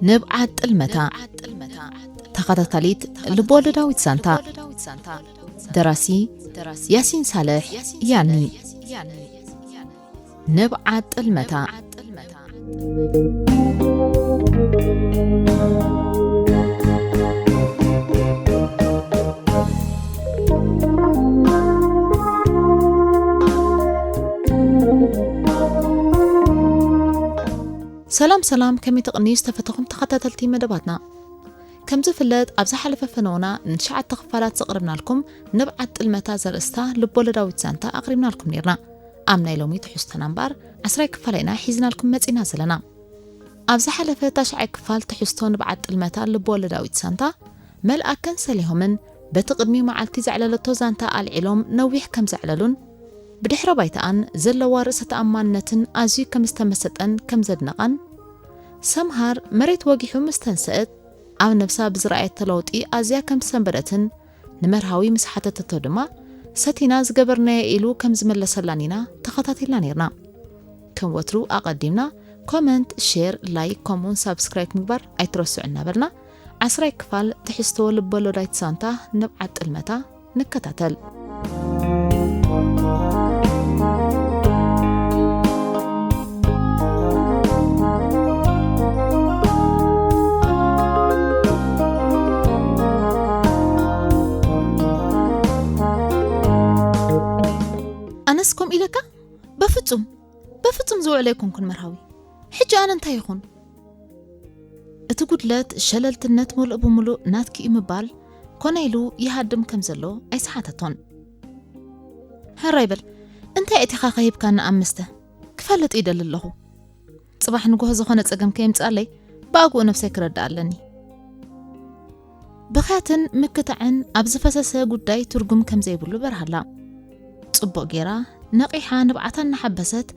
ንብዓት ጥልመታ፣ ተኸታታሊት ልብወለዳዊት ዛንታ። ደራሲ ያሲን ሳልሕ፣ ያኒ። ንብዓት ጥልመታ። ሰላም ሰላም፣ ከመይ ትቕንዩ ዝተፈተኹም ተኸታተልቲ መደባትና? ከም ዝፍለጥ፣ ኣብ ዝሓለፈ ፈነውና ንትሽዓተ ክፋላት ዘቕረብናልኩም ንብዓት ጥልመታ ዘርእስታ ልቦለዳዊት ዛንታ ኣቕሪብናልኩም ነይርና። ኣብ ናይ ሎሚ ትሕዝቶና እምበኣር ዓስራይ ክፋል ኢና ሒዝናልኩም መጺና ዘለና። ኣብ ዝሓለፈ ታሽዓይ ክፋል ትሕዝቶ ንብዓት ጥልመታ ልቦለዳዊት ዛንታ፣ መልኣከን ሰሊሆምን በቲ ቅድሚ መዓልቲ ዘዕለለቶ ዛንታ ኣልዒሎም ነዊሕ ከም ዘዕለሉን፣ ብድሕረ ባይታኣን ዘለዋ ርእሰ ተኣማንነትን ኣዝዩ ከም ዝተመሰጠን ከም ዘድነቐን፣ ሰምሃር መሬት ወጊሑ ምስ ተንሰአት ኣብ ነብሳ ብዝረኣየቶ ለውጢ ኣዝያ ከም ዝሰንበደትን ንመርሃዊ ምስ ሓተተቶ ድማ ሰቲና ዝገበርናዮ ኢሉ ከም ዝመለሰላን ኢና ተኸታቲልና ነይርና። ከም ወትሩ ኣቐዲምና ኮመንት፣ ሼር፣ ላይክ ከምኡውን ሳብስክራይብ ምግባር ኣይትረስዑ እናበልና ዓስራይ ክፋል ትሕዝቶ ልበወለዳዊት ዛንታ ንብዓት ጥልመታ ንከታተል። ኣነስ ከምኡ ኢለካ? በፍጹም፣ በፍጹም ዝውዕል ኣይኮንኩን መርሃዊ። ሕጂ ኣነ እንታይ ይኹን? እቲ ጉድለት ሸለልትነት ምሉእ ብምሉእ ናትኪ እዩ ምባል ኮነ ኢሉ ይሃድም ከም ዘሎ ኣይሰሓተቶን። ሕራይ በል፣ እንታይ ኣእቲኻ ከሂብካኒ ኣብ መስተ? ክፈልጥ ይደሊ ኣለኹ። ጽባሕ ንግሆ ዝኾነ ጸገም ከየምጽኣለይ ብኣግኡ ነብሰይ ክረድእ ኣለኒ። ብኽያትን ምክታዕን ኣብ ዝፈሰሰ ጉዳይ ትርጉም ከም ዘይብሉ በርሃላ። ጽቡቕ ጌራ ነቒሓ ንብዓታ እናሓበሰት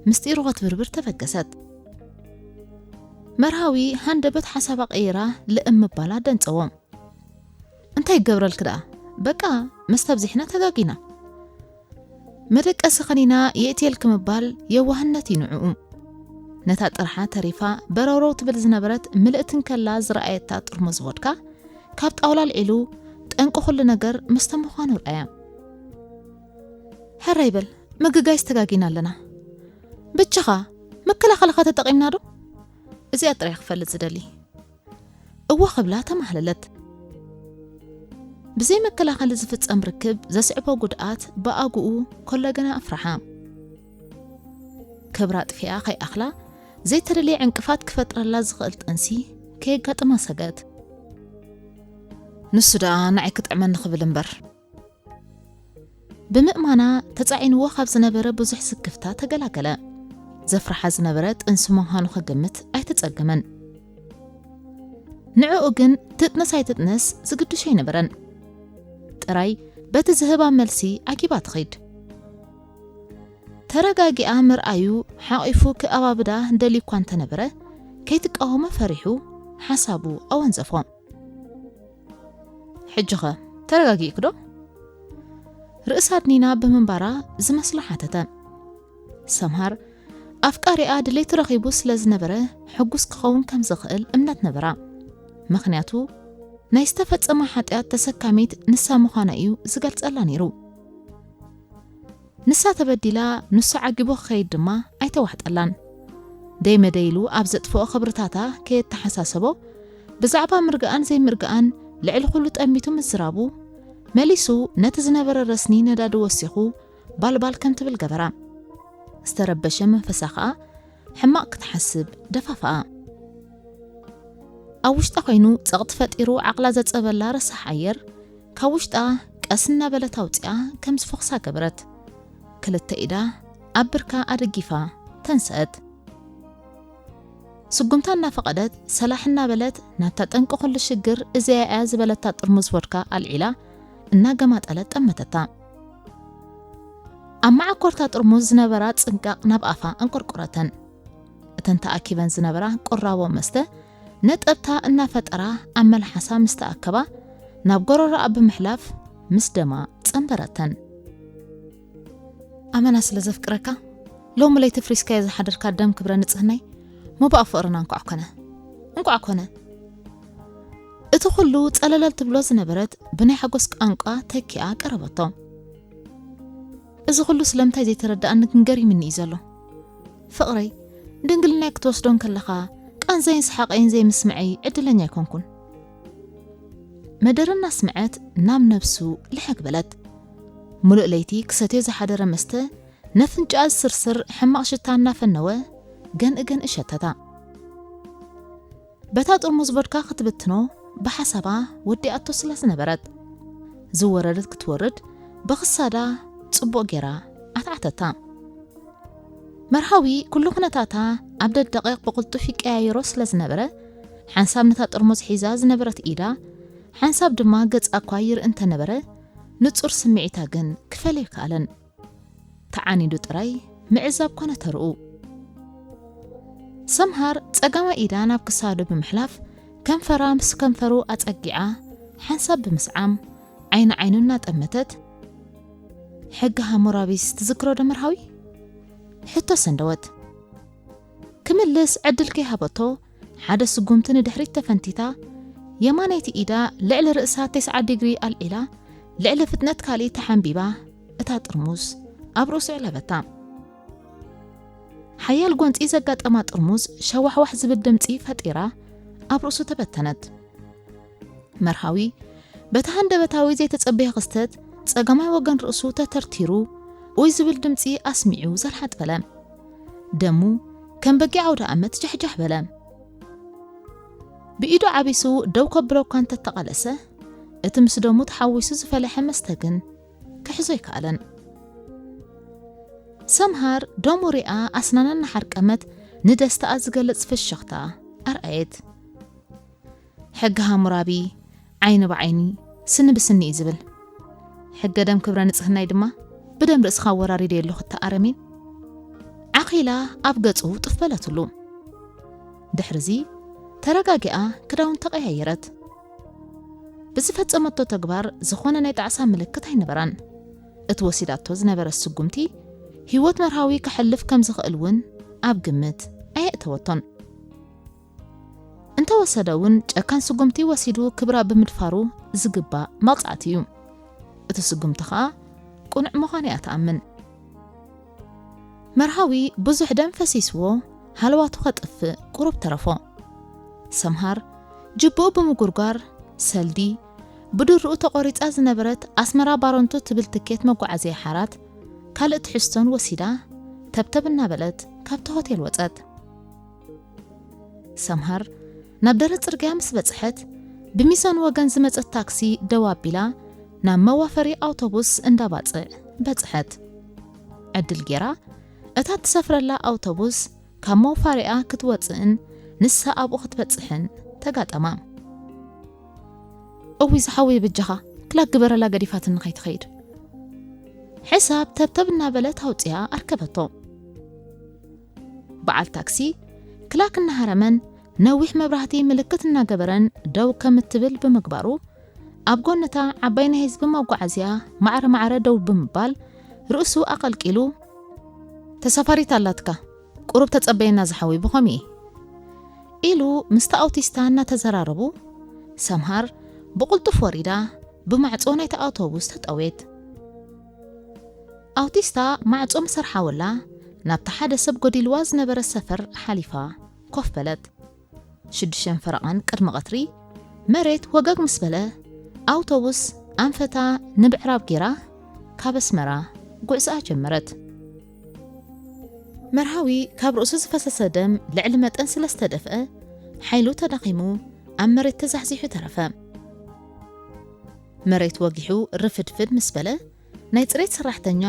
ምስጢሩ ክትብርብር ተበገሰት። መርሃዊ ሃንደበት ሓሳባ ቀይራ ልእም ምባላ ደንጸዎ። እንታይ ይገብረልኪ ደኣ? በቃ መስተ ኣብዚሕና ተጋጊና። መደቀሲ ኸኒና የእትየልኪ ምባል የዋህነት እዩ ንዕኡ። ነታ ጥርሓ ተሪፋ በረውረው ትብል ዝነበረት ምልእቲ እንከላ ዝረኣየታ ጥርሙዝ ቮድካ ካብ ጣውላ ኣልዒሉ ጠንቂ ኩሉ ነገር መስተ ምዃኑ ረኣያ። ሕራይ በል፣ ምግጋይስ ተጋጊና ኣለና። ብቻኻ መከላኸልኻ ተጠቒምና ዶ? እዚኣ ጥራይ ክፈልጥ ዝደሊ። እወ ክብላ ተማህለለት። ብዘይ መከላኸሊ ዝፍጸም ርክብ ዘስዕቦ ጉድኣት ብኣግኡ ኮለገና ኣፍርሓ። ክብራ ኣጥፊኣ ከይኣኽላ ዘይተደልየ ዕንቅፋት ክፈጥረላ ዝኽእል ጥንሲ ከየጋጥማ ሰገት። ንሱ ደኣ ንዓይ ክጥዕመኒ ክብል እምበር። ብምእማና ተጻዒንዎ ካብ ዝነበረ ብዙሕ ስክፍታ ተገላገለ። ዘፍርሓ ዝነበረ ጥንሲ ምዃኑ ክግምት ኣይተጸገመን። ንዕኡ ግን ትጥንስ ኣይትጥንስ ዝግድሾ ኣይነበረን። ጥራይ በቲ ዝህባ መልሲ ዓጊባ ትኸይድ። ተረጋጊኣ ምርኣዩ ሓቒፉ ክኣባብዳ ደልዩ እኳ እንተነበረ፣ ከይትቃወሞ ፈሪሑ ሓሳቡ ኣወንዘፎ። ሕጂኸ ተረጋጊእኪ ዶ? ርእሳ ኣድኒና ብምንባራ ዝመስሎ ሓተተ። ሰምሃር ኣፍቃሪኣ ድሌቱ ረኺቡ ስለ ዝነበረ ሕጉስ ክኸውን ከም ዝኽእል እምነት ነበራ። ምኽንያቱ ናይ ዝተፈጸመ ሓጢኣት ተሰካሚት ንሳ ምዃና እዩ ዝገልጸላ ነይሩ። ንሳ ተበዲላ፣ ንሱ ዓጊቡ ክኸይድ ድማ ኣይተዋሕጠላን። ደይ መደይ ኢሉ ኣብ ዘጥፍኦ ክብርታታ ከየተሓሳሰቦ፣ ብዛዕባ ምርግኣን ዘይምርግኣን ልዕሊ ኩሉ ጠሚቱ ምዝራቡ፣ መሊሱ ነቲ ዝነበረ ረስኒ ነዳዲ ወሲኹ ባልባል ከም ትብል ገበራ። ዝተረበሸ መንፈሳ ኸኣ ሕማቕ ክትሓስብ ደፋፍኣ። ኣብ ውሽጣ ኮይኑ ጸቕጢ ፈጢሩ ዓቕላ ዘጸበላ ረሳሕ ኣየር ካብ ውሽጣ ቀስ እናበለት ኣውጺኣ ከም ዝፈኹሳ ገበረት። ክልተ ኢዳ ኣብ ብርካ ኣደጊፋ ተንሰአት። ስጉምታ እናፈቐደት ሰላሕ እናበለት ናብታ ጠንቂ ኩሉ ሽግር እዚኣ እያ ዝበለታ ጥርሙዝ ቮድካ ኣልዒላ እናገማጠለት ጠመተታ። ኣብ መዓኮርታ ጥርሙዝ ዝነበራ ጽንቃቕ ናብ ኣፋ ኣንቆርቆረተን። እተን ተኣኪበን ዝነበራ ቁራቦ መስተ ነጠብታ እናፈጠራ ኣብ መልሓሳ ምስ ተኣከባ፣ ናብ ጎረሮኣ ብምሕላፍ ምስ ደማ ጸንበረተን። ኣመና ስለ ዘፍቅረካ፣ ሎሚ ለይቲ ፍሪስካዮ ዝሓደርካ ደም ክብረ ንጽህናይ፣ መባእ ፍቕርና እንቋዕ ኮነ። እንቋዕ ኮነ። እቲ ኩሉ ጸለለል ትብሎ ዝነበረት ብናይ ሓጎስ ቃንቋ ተኪኣ ቀረበቶ። እዚ ኩሉ ስለምንታይ ዘይተረድኣኒ ግን ገሪምኒ እዩ ዘሎ። ፍቕረይ፣ ድንግልናይ ክትወስዶ እንከለኻ ቃንዛይን ሰሓቐይን ዘይምስምዐይ ዕድለኛ ኣይኮንኩን። መደረ እናስምዐት ናብ ነብሱ ልሕግ በለት። ሙሉእ ለይቲ ክሰትዮ ዝሓደረ መስተ ነፍንጫኣ ዝስርስር ሕማቕ ሽታ እናፈነወ ገንእገንእ ሸተታ። በታ ጥርሙዝ ቮድካ ክትብትኖ ብሓሳባ ወዲኣቶ ስለ ዝነበረት፣ ዝወረደት ክትወርድ ብኽሳዳ ጽቡቕ ጌራ ኣትዓተታ። መርሃዊ ኩሉ ኩነታታ ኣብ ደደቂቕ ብቕልጡፍ ይቀያየሮ ስለ ዝነበረ፣ ሓንሳብ ነታ ጥርሙዝ ሒዛ ዝነበረት ኢዳ፣ ሓንሳብ ድማ ገጻ እኳ ይርኢ እንተነበረ፣ ንጹር ስምዒታ ግን ክፈልዮ ኣይከኣለን። ተዓኒዱ ጥራይ ምዕዛብ ኮነ ተርኡ። ሰምሃር ጸጋማይ ኢዳ ናብ ክሳዱ ብምሕላፍ፣ ከንፈራ ምስ ከንፈሩ ኣጸጊዓ፣ ሓንሳብ ብምስዓም፣ ዓይኒ ዓይኑ እናጠመተት፣ "ሕጊ ሃሙራቢስ ትዝክሮ ዶ መርሃዊ?" ሕቶ ሰንደወት። ክምልስ ዕድል ከይሃበቶ፣ ሓደ ስጉምቲ ንድሕሪት ተፈንቲታ፣ የማነይቲ ኢዳ ልዕሊ ርእሳ ተስዓ ዲግሪ ኣልዒላ፣ ልዕሊ ፍጥነት ካልእ ተሓንቢባ፣ እታ ጥርሙዝ ኣብ ርእሱ ዕለበታ። ሓያል ጎንጺ ዘጋጠማ ጥርሙዝ ሸዋሕዋሕ ዝብል ድምጺ ፈጢራ፣ ኣብ ርእሱ ተበተነት። መርሃዊ፣ በቲ ሃንደበታዊ ዘይተጸበየ ክስተት፣ ጸጋማይ ወገን ርእሱ ተተርቲሩ፣ ኡይ ዝብል ድምጺ ኣስሚዑ ዘልሓጥ በለ። ደሙ ከም በጊዕ ኣውደ ኣመት ጃሕጃሕ በለ። ብኢዱ ዓቢሱ ደው ከብሎ እኳ እንተተቓለሰ፣ እቲ ምስ ደሙ ተሓዊሱ ዝፈለሐ መስተ ግን ክሕዞ ኣይከኣለን። ሰምሃር ደሙ ሪኣ ኣስናና እናሓርቀመት ንደስታኣ ዝገልጽ ፍሽኽታ ኣርኣየት። "ሕጊ ሃሙራቢ ዓይኒ ብዓይኒ፣ ስኒ ብስኒ እዩ ዝብል። ሕገ ደም ክብረ ንጽህናይ ድማ ብደም ርእስኻ ኣወራሪደ ኣለኹ እታ ኣረሜን።" ዓኺላ ኣብ ገጹ ጥፍ በለትሉ። ድሕርዚ ተረጋጊኣ ክዳውንታ ቀያየረት። ብዝፈጸመቶ ተግባር ዝኾነ ናይ ጣዕሳ ምልክት ኣይነበራን። እቲ ወሲዳቶ ዝነበረት ስጉምቲ ህይወት መርሃዊ ከሕልፍ ከም ዝኽእል እውን ኣብ ግምት ኣየእተወቶን። እንተወሰደ እውን ጨካን ስጉምቲ ወሲዱ ክብራ ብምድፋሩ ዝግባእ መቕጻዕቲ እዩ። እቲ ስጉምቲ ኸኣ ቅኑዕ ምዃኑ እያ ትኣምን። መርሃዊ ብዙሕ ደም ፈሲስዎ ሃለዋቱ ከጥፍእ ቁሩብ ተረፎ። ሰምሃር ጅብኡ ብምጉርጓር ሰልዲ ብድርኡ ተቖሪጻ ዝነበረት ኣስመራ ባረንቱ ትብል ትኬት መጓዓዝያ ሓራት ካልእ ትሕዝቶን ወሲዳ ተብተብ እናበለት ካብቲ ሆቴል ወጸት። ሰምሃር ናብ ደረት ጽርግያ ምስ በጽሐት፣ ብሚዛን ወገን ዝመጸት ታክሲ ደው ኣቢላ ናብ መዋፈሪ ኣውቶቡስ እንዳ ባጽዕ በጽሐት። ዕድል ጌራ እታ ትሰፍረላ ኣውቶቡስ ካብ መውፋሪኣ ክትወጽእን ንሳ ኣብኡ ክትበጽሕን ተጋጠማ። "እውይ ዝሓወይ በጃኻ ክላክ ግበረላ ገዲፋትኒ ከይትኸይድ።" ሕሳብ ተብተብ እናበለት ኣውጺኣ ኣርከበቶ። በዓል ታክሲ ክላክ እናሃረመን ነዊሕ መብራህቲ ምልክት እናገበረን ደው ከም እትብል ብምግባሩ፣ ኣብ ጎንታ ዓባይ ናይ ህዝቢ መጓዓዝያ ማዕረ ማዕረ ደው ብምባል ርእሱ ኣቐልቂሉ፣ "ተሳፋሪት ኣላትካ፣ ቁሩብ ተጸበየና ዝሓወይ ብኸምኡ እዩ" ኢሉ ምስቲ ኣውቲስታ እናተዘራረቡ፣ ሰምሃር ብቕልጡፍ ወሪዳ ብማዕጾ ናይቲ ኣውቶቡስ ተጠውየት። ኣውቲስታ ማዕጾ ምስ ኣርሓወላ፣ ናብቲ ሓደ ሰብ ጎዲልዋ ዝነበረ ሰፈር ሓሊፋ ኮፍ በለት። ሽዱሽተን ፈረቓን ቅድሚ ቀትሪ መሬት ወገግ ምስ በለ፣ ኣውቶቡስ ኣንፈታ ንምዕራብ ጌራ ካብ ኣስመራ ጉዕዞኣ ጀመረት። መርሃዊ ካብ ርእሱ ዝፈሰሰ ደም ልዕሊ መጠን ስለ ዝተደፍአ፣ ሓይሉ ተዳኺሙ ኣብ መሬት ተዛሕዚሑ ተረፈ። መሬት ወጊሑ ርፍድፍድ ምስ በለ፣ ናይ ጽሬት ሰራሕተኛ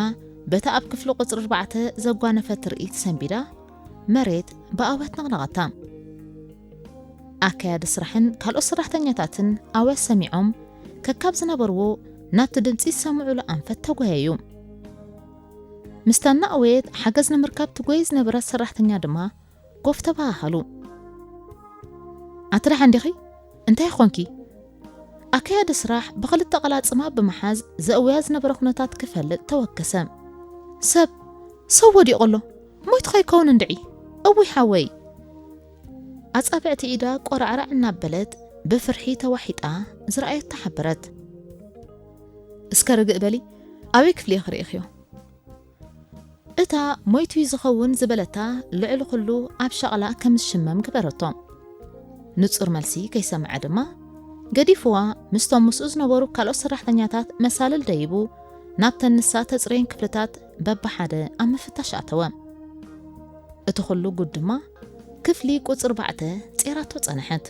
በታ ኣብ ክፍሊ ቁጽሪ ኣርባዕተ ዘጓነፈት ትርኢት ሰንቢዳ፣ መሬት ብኣውያት ነቕነቐታ። ኣካያዲ ስራሕን ካልኦት ሰራሕተኛታትን ኣውያት ሰሚዖም፣ ከካብ ዝነበርዎ ናብቲ ድምጺ ዝሰምዑሉ ኣንፈት ተጓየዩ። ምስታ እናኣወየት ሓገዝ ንምርካብ ትጎይ ዝነበረት ሰራሕተኛ ድማ ኮፍ ተበሃሃሉ። "ኣቲ ደሓን ዲኺ? እንታይ ኾንኪ?" ኣካያዲ ስራሕ ብኽልተ ቐላጽማ ብምሓዝ ዘእውያ ዝነበረ ኩነታት ክፈልጥ ተወከሰ። ሰብ፣ ሰብ ወዲቑ ኣሎ፣ ሞይቱ ከይከውን እንድዒ፣ እውይ ሓወይ። ኣጻብዕቲ ኢዳ ቆራዕራዕ እናበለት ብፍርሒ ተዋሒጣ ዝረኣየቶ ሓበረት። እስከ ርግእ በሊ፣ ኣበይ ክፍሊ ኢኺ ርኢኽዮ? እታ ሞይቱ እዩ ዝኸውን ዝበለታ ልዕሊ ኩሉ ኣብ ሻቕላ ከም ዝሽመም ገበረቶ። ንጹር መልሲ ከይሰምዐ ድማ ገዲፍዋ ምስቶም ምስኡ ዝነበሩ ካልኦት ሰራሕተኛታት መሳልል ደይቡ ናብተን ንሳ ተጽረየን ክፍልታት በብሓደ ኣብ ምፍታሽ ኣተወ። እቲ ኩሉ ጉድ ድማ ክፍሊ ቁጽሪ ኣርባዕተ ጼራቶ ጸንሐት።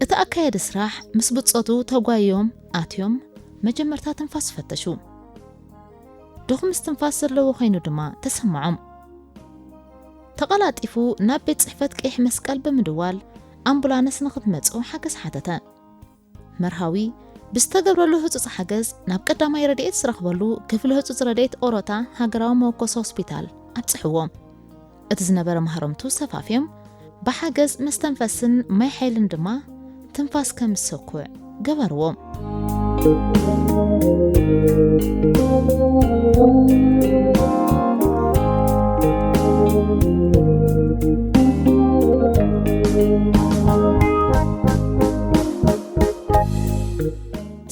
እቲ ኣካያዲ ስራሕ ምስ ብጾቱ ተጓዮም ኣትዮም መጀመርታ ትንፋስ ፈተሹ። ድኹም እስትንፋስ ዘለዎ ኮይኑ ድማ ተሰምዖም። ተቐላጢፉ ናብ ቤት ጽሕፈት ቀይሕ መስቀል ብምድዋል ኣምቡላንስ ንኽትመጽኡ ሓገዝ ሓተተ። መርሃዊ ብዝተገብረሉ ህጹጽ ሓገዝ ናብ ቀዳማይ ረድኤት ዝረኽበሉ ክፍሊ ህጹጽ ረድኤት ኦሮታ ሃገራዊ መወከሲ ሆስፒታል ኣብጽሕዎ። እቲ ዝነበረ ማህረምቱ ሰፋፍዮም ብሓገዝ መስተንፈስን ማይ ሓይልን ድማ ትንፋስ ከም ዝሰኩዕ ገበርዎ።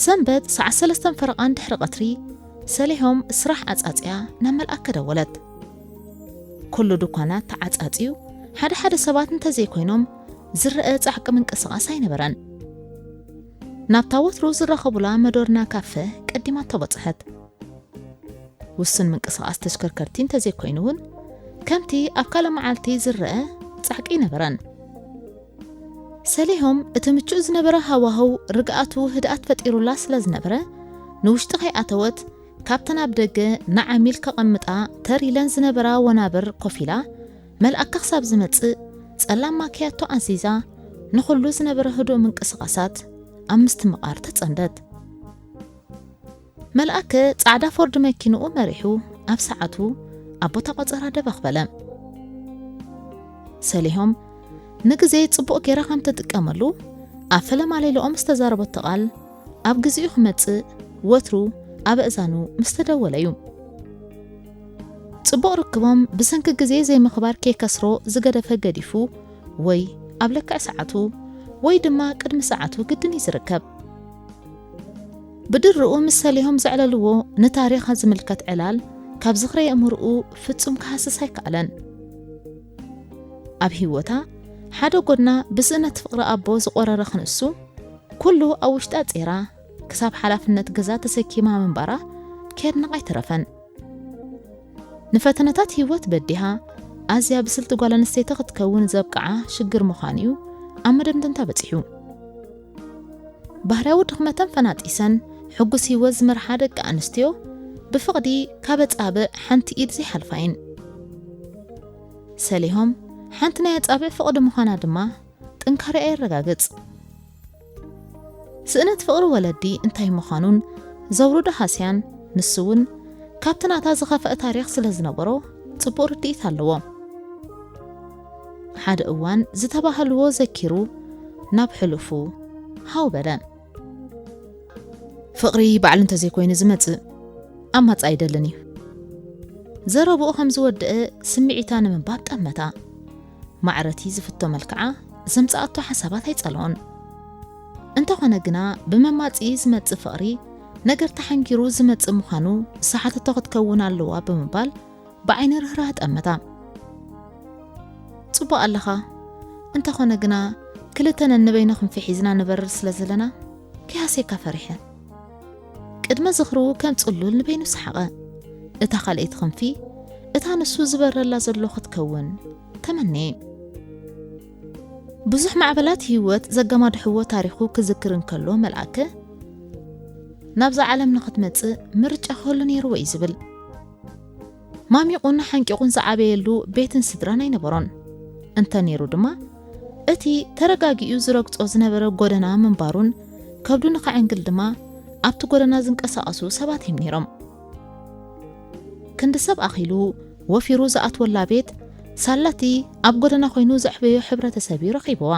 ሰንበት ሰዓት ሰለስተን ፈረቓን ድሕሪ ቀትሪ ሰሊሆም ስራሕ ኣጻጽያ ናብ መልኣከ ደወለት። ኩሉ ድኳናት ተዓጻጽዩ፣ ሓደ ሓደ ሰባት እንተዘይኮይኖም ዝረአ ጻዕቂ ምንቅስቓስ ኣይነበረን። ናብታ ወትሩ ዝራኸቡላ መዶርና ካፈ ቀዲማ ተበጽሐት። ውሱን ምንቅስቓስ ተሽከርከርቲ እንተዘይኮይኑ እውን ከምቲ ኣብ ካልእ መዓልቲ ዝረአ ጻዕቂ ኣይነበረን። ሰሊሆም እቲ ምቹእ ዝነበረ ሃዋህው ርግኣቱ ህድኣት ፈጢሩላ ስለ ዝነበረ ንውሽጢ ከይኣተወት ካብተን ኣብ ደገ ንዓሚል ከቐምጣ ተር ኢለን ዝነበራ ወናብር ኮፍ ኢላ መልኣከ ክሳብ ዝመጽእ ጸላም ማክያቶ ኣዚዛ ንኹሉ ዝነበረ ህዱእ ምንቅስቓሳት ኣብ ምስትምቓር ተጸምደት። መልኣከ ጻዕዳ ፎርድ መኪንኡ መሪሑ ኣብ ሰዓቱ ኣብ ቦታ ቆጸራ ደበኽ በለ። ሰሊሆም ንግዜ ጽቡቕ ጌራ ከም ትጥቀመሉ ኣብ ፈለማ ሌልኦም ዝተዛረበቶ ቃል ኣብ ግዜኡ ክመጽእ ወትሩ ኣብ ኣእዛኑ ምስ ተደወለ እዩ። ጽቡቕ ርክቦም ብሰንኪ ግዜ ዘይምኽባር ከይከስሮ ዝገደፈ ገዲፉ ወይ ኣብ ልክዕ ሰዓቱ ወይ ድማ ቅድሚ ሰዓቱ ግድን እዩ ዝርከብ። ብድርኡ ምስ ሰሊሆም ዘዕለልዎ ንታሪኻ ዝምልከት ዕላል ካብ ዝኽሪ ኣእምሮኡ ፍጹም ክሃስስ ኣይከኣለን። ኣብ ህይወታ ሓደ ጎድና ብስእነት ፍቕሪ ኣቦ ዝቖረረ ክንሱ ኩሉ ኣብ ውሽጣ ጼራ ክሳብ ሓላፍነት ገዛ ተሰኪማ ምንባራ ከየድነቓ ኣይተረፈን። ንፈተነታት ህይወት በዲሃ ኣዝያ ብስልቲ ጓል ኣንስተይቲ ክትከውን ዘብቅዓ ሽግር ምዃኑ'ዩ ኣብ መደምደምታ በጺሑ። ባህርያዊ ድኽመተን ፈናጢሰን ሕጉስ ህይወት ዝመርሓ ደቂ ኣንስትዮ ብፍቕዲ ካብ ኣጻብዕ ሓንቲ ኢድ ዘይሓልፋ እየን። ሰሊሆም ሓንቲ ናይ ኣጻብዕ ፍቕዲ ምዃና ድማ ጥንካሬኣ የረጋግጽ። ስእነት ፍቕሪ ወለዲ እንታይ ምዃኑን ዘውርዶ ሃስያን ንሱ እውን ካብቲ ናታ ዝኸፍአ ታሪኽ ስለ ዝነበሮ ጽቡቕ ርድኢት ኣለዎ። ሓደ እዋን ዝተባህልዎ ዘኪሩ ናብ ሕሉፉ ሃው በለ። ፍቕሪ ባዕሉ እንተዘይኮይኑ ዝመጽእ ኣማጽእ ኣይደልን እዩ። ዘረብኡ ከም ዝወደአ ስምዒታ ንምንባብ ጠመታ። ማዕረቲ ዝፍቶ መልክዓ ዘምጽኣቶ ሓሳባት ኣይጸልኦን። እንተኾነ ግና ብመማጽኢ ዝመጽእ ፍቕሪ ነገር ተሓንጊሩ ዝመጽእ ምዃኑ ዝሓተቶ ክትከውን ኣለዋ ብምባል ብዓይኒ ርህራህ ጠመታ። ጽቡቕ ኣለኻ፣ እንተኾነ ግና ክልተ ነንበይኑ ክንፊ ሒዝና ንበርር ስለ ዘለና ከይሃስየካ ፈሪሐ። ቅድመ ዝኽሩ ከም ጽሉል ንበይኑ ሰሓቐ። እታ ካልኣይቲ ክንፊ እታ ንሱ ዝበረላ ዘሎ ክትከውን ተመነየ። ብዙሕ ማዕበላት ህይወት ዘገማድሕዎ ታሪኹ ክዝክር እንከሎ መልኣከ ናብዛ ዓለም ንኽትመጽእ ምርጫ ክህሉ ነይርዎ እዩ ዝብል። ማሚቑን ሓንቂቑን ዝዓበየሉ ቤትን ስድራን ኣይነበሮን። እንተ ነይሩ ድማ እቲ ተረጋጊኡ ዝረግጾ ዝነበረ ጎደና ምንባሩን ከብዱ ንኸዕንግል ድማ ኣብቲ ጎደና ዝንቀሳቐሱ ሰባት እዮም ነይሮም። ክንዲ ሰብ ኣኺሉ ወፊሩ ዝኣትወላ ቤት ሳላቲ ኣብ ጎደና ኮይኑ ዘዕበዮ ሕብረተሰብ እዩ ረኺብዋ።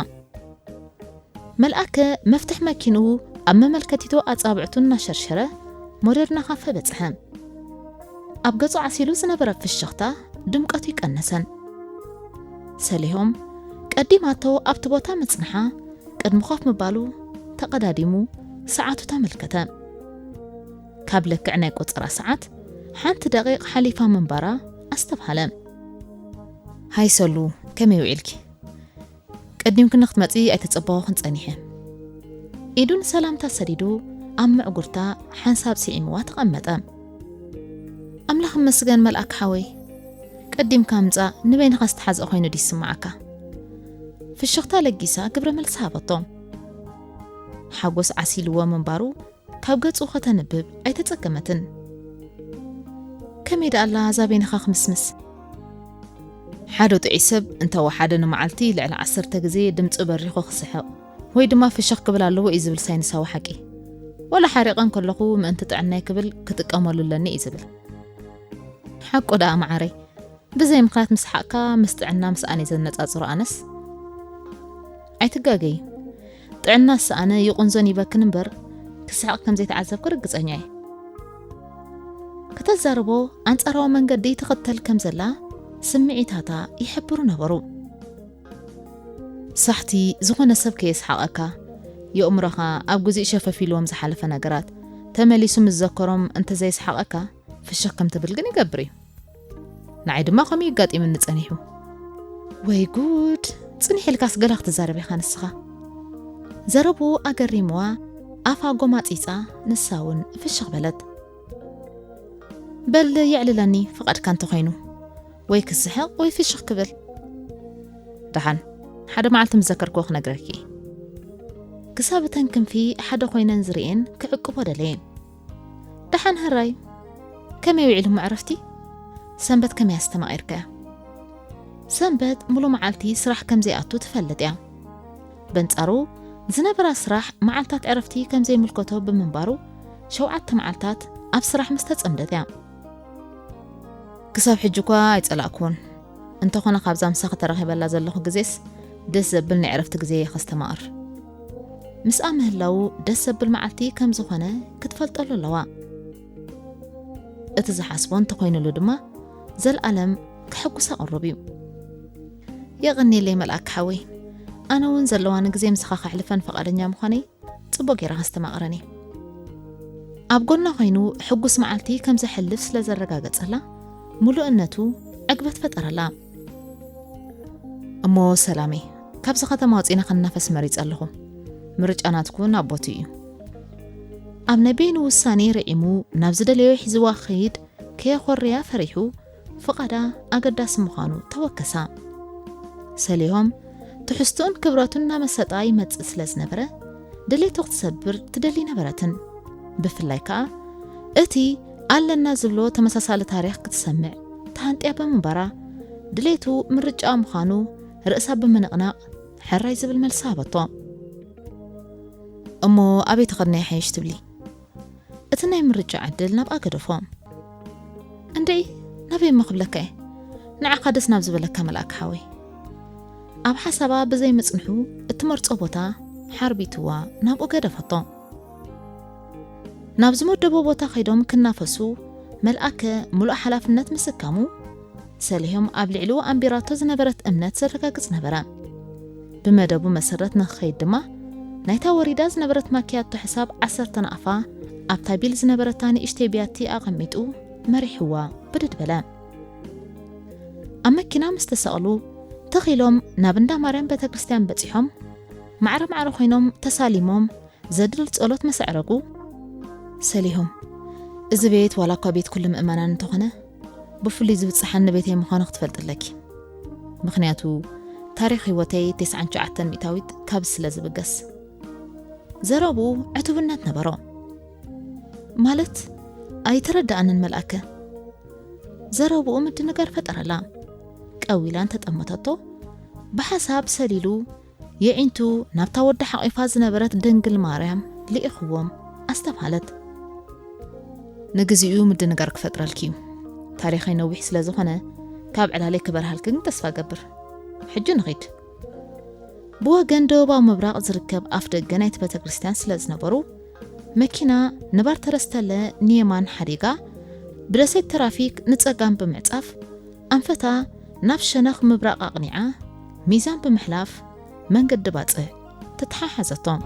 መልኣከ መፍትሕ መኪንኡ ኣብ መመልከቲቱ ኣጻብዕቱ እናሸርሸረ ሞደርና ካፈ በጽሐ። ኣብ ገጹ ዓሲሉ ዝነበረ ፍሽኽታ ድምቀቱ ይቀነሰን። ሰሊሆም ቀዲማቶ ኣብቲ ቦታ ምጽንሓ ቅድሚ ኮፍ ምባሉ ተቐዳዲሙ ሰዓቱ ተመልከተ። ካብ ልክዕ ናይ ቆጸራ ሰዓት ሓንቲ ደቂቕ ሓሊፋ ምንባራ ኣስተብሃለ። ሃይ ሰሉ፣ ከመይ ውዒልኪ? ቀዲምኪ ንክትመጺ ኣይተጸበኹን ጸኒሐ። ኢዱ ንሰላምታ ሰዲዱ ኣብ ምዕጉርታ ሓንሳብ ስዒምዋ ተቐመጠ። ኣምላኽ ይመስገን መልኣክ ሓወይ፣ ቀዲምካ ምጻእ ንበይንኻ ዝተሓዝአ ኮይኑ ድዩ ይስምዓካ? ፍሽኽታ ለጊሳ ግብረ መልሲ ሃበቶ። ሓጎስ ዓሲልዎ ምንባሩ ካብ ገጹ ከተንብብ ኣይተጸገመትን። ከመይ ደኣ ኣላ እዛ በይንኻ ክምስምስ? ሓደ ጥዑይ ሰብ እንተ ወሓደ ንመዓልቲ ልዕሊ ዓሰርተ ግዜ ድምጹ በሪኹ ክስሕቕ ወይ ድማ ፍሽኽ ክብል ኣለዎ እዩ ዝብል ሳይንሳዊ ሓቂ። ወላ ሓሪቐ እንከለኹ ምእንቲ ጥዕናይ ክብል ክጥቀመሉ ኣለኒ እዩ ዝብል። ሓቁ ደኣ መዓረይ፣ ብዘይ ምኽንያት ምስሓቕካ ምስ ጥዕና ምስኣን እየ ዘነጻጽሮ ኣነስ። ኣይትጋገይ፣ ጥዕና ዝሰኣነ ይቑንዞን ይበክን እምበር ክስሕቕ ከም ዘይተዓዘብኩ ርግጸኛ እየ። ከተዛርቦ ኣንጻራዊ መንገዲ ትኽተል ከም ዘላ ስምዒታታ ይሕብሩ ነበሩ። ሳሕቲ ዝኾነ ሰብ ከየስሓቐካ፣ የእምሮኻ ኣብ ግዜኡ ሸፈፍ ኢልዎም ዝሓለፈ ነገራት ተመሊሱ ምስ ዘከሮም እንተዘየስሓቐካ፣ ፍሽኽ ከም ትብል ግን ይገብር እዩ። ንዓይ ድማ ከምኡ ይጋጢምኒ ጸኒሑ። ወይ ጉድ! ጽንሕ ኢልካስ ገለ ክትዛረብ ኢኻ ንስኻ። ዘረብኡ ኣገሪምዋ ኣፋ ጎማጺጻ ንሳ እውን ፍሽኽ በለት። በል የዕልለኒ ፍቓድካ እንተኾይኑ። ወይ ክስሕቕ ወይ ፍሽኽ ክብል። ደሓን፣ ሓደ መዓልቲ ምስ ዘከርክዎ ክነግረኪ። ክሳብ እተን ክንፊ ሓደ ኮይነን ዝርእየን ክዕቅቦ ደለየ። ደሓን ህራይ፣ ከመይ ውዒሉ እሞ ዕረፍቲ? ሰንበት ከመይ ኣስተማቒርካያ? ሰንበት ሙሉ መዓልቲ ስራሕ ከም ዘይኣቱ ትፈልጥ እያ። በንጻሩ ዝነበራ ስራሕ መዓልታት ዕረፍቲ ከም ዘይምልከቶ ብምንባሩ ሸውዓተ መዓልታት ኣብ ስራሕ ምስ ተጸምደት እያ። ክሳብ ሕጂ እኳ ኣይጸላእኩዎን። እንተኾነ ካብዛ ምሳኺ ተራኺበላ ዘለኹ ግዜስ ደስ ዘብል ናይ ዕረፍቲ ግዜ እየ ከስተማቕር። ምስኣ ምህላዉ ደስ ዘብል መዓልቲ ከም ዝኾነ ክትፈልጠሉ ኣለዋ። እቲ ዝሓስቦ እንተኾይኑሉ ድማ ዘልኣለም ከሐጉሳ ቅሩብ እዩ። የቐንየለይ መልኣክ ሓወይ፣ ኣነ እውን ዘለዋኒ ግዜ ምሳኻ ከሕልፈን ፈቓደኛ ምዃነይ ጽቡቕ ገይራ ከስተማቕረን እየ። ኣብ ጎና ኮይኑ ሕጉስ መዓልቲ ከም ዘሕልፍ ስለ ዘረጋገጸላ፣ ምሉእነቱ ዕግበት ፈጠረላ። እሞ ሰላመይ፣ ካብዚ ከተማ ወጺና ክንናፈስ መሪጸ ኣለኹ። ምርጫ ናትኩ ናብ ቦትኡ እዩ። ኣብ ናይ በይኑ ውሳኔ ርዒሙ ናብ ዝደለዮ ሒዝዋ ክኸይድ ከየኾርያ ፈሪሑ፣ ፍቓዳ ኣገዳሲ ምዃኑ ተወከሳ። ሰሊሆም ትሕዝትኡን ክብረቱን እናመሰጣ ይመጽእ ስለ ዝነበረ፣ ድሌቱ ክትሰብር ትደሊ ነበረትን። ብፍላይ ከኣ እቲ ኣለና ዝብሎ ተመሳሳሊ ታሪኽ ክትሰምዕ ተሃንጥያ ብምንባራ፣ ድሌቱ ምርጫኣ ምዃኑ ርእሳ ብምንቕናቕ፣ ሕራይ ዝብል መልሲ ሃበቶ። እሞ ኣበይ ተኸድና ይሓይሽ ትብሊ? እቲ ናይ ምርጫ ዕድል ናብኣ ገደፎ። እንድዒ፣ ናበይ እሞ ክብለካ እየ? ንዓኻ ደስ ናብ ዝበለካ መልኣክ ሓወይ። ኣብ ሓሳባ ብዘይ ምጽንሑ እትመርጾ ቦታ ሓርቢትዋ ናብኡ ገደፈቶ። ናብ ዝመደቦ ቦታ ከይዶም ክናፈሱ መልኣከ ምሉእ ሓላፍነት ምስካሙ፣ ሰሊሆም ኣብ ልዕሊኡ ኣንቢራቶ ዝነበረት እምነት ዘረጋግጽ ነበረ። ብመደቡ መሰረት ንኽኸይድ ድማ፣ ናይታ ወሪዳ ዝነበረት ማኪያቶ ሕሳብ ዓሰርተ ናቕፋ ኣብታ ቢል ዝነበረታ ንእሽተይ ቢያቲ ኣቐሚጡ መሪሕዋ ብድድ በለ። ኣብ መኪና ምስ ተሰቕሉ፣ ተኺሎም ናብ እንዳ ማርያም ቤተ ክርስቲያን በጺሖም፣ ማዕረ ማዕረ ኮይኖም ተሳሊሞም ዘድል ጸሎት ምስ ኣዕረጉ፣ ሰሊሆም፣ "እዚ ቤት ዋላ እኳ ቤት ኩሉ ምእመናን እንተኾነ፣ ብፍሉይ ዝብጽሓኒ ቤተይ ምዃኑ ክትፈልጢ ኣለኪ። ምኽንያቱ፣ ታሪኽ ህይወተይ ተስዓን ትሽዓተን ሚእታዊት ካብዚ ስለ ዝብገስ።" ዘረብኡ ዕቱብነት ነበሮ። ማለት፣ ኣይተረድኣንን መልኣከ። ዘረብኡ ምድንጋር ፈጠረላ። ቀዊላ እንተጠመተቶ፣ ብሓሳብ ሰሊሉ፣ የዒንቱ ናብታ ወዳ ሓቒፋ ዝነበረት ድንግል ማርያም ልኢኽዎም ኣስተብሃለት። "ንግዚኡ ምድንጋር ክፈጥረልኪ እዩ። ታሪኸይ ነዊሕ ስለ ዝኾነ፣ ካብ ዕላለይ ክበርሃልኪ ግን ተስፋ እገብር። ሕጂ ንኺድ።" ብወገን ደቡባዊ ምብራቕ ዝርከብ ኣፍደገ ናይቲ ቤተክርስትያን ስለ ዝነበሩ፣ መኪና ንባርተረስተለ ንየማን ሓዲጋ ብደሴት ትራፊክ ንጸጋም ብምዕጻፍ ኣንፈታ ናብ ሸነኽ ምብራቕ ኣቕኒዓ ሚዛን ብምሕላፍ መንገዲ ባጽዕ ተተሓሓዘቶም።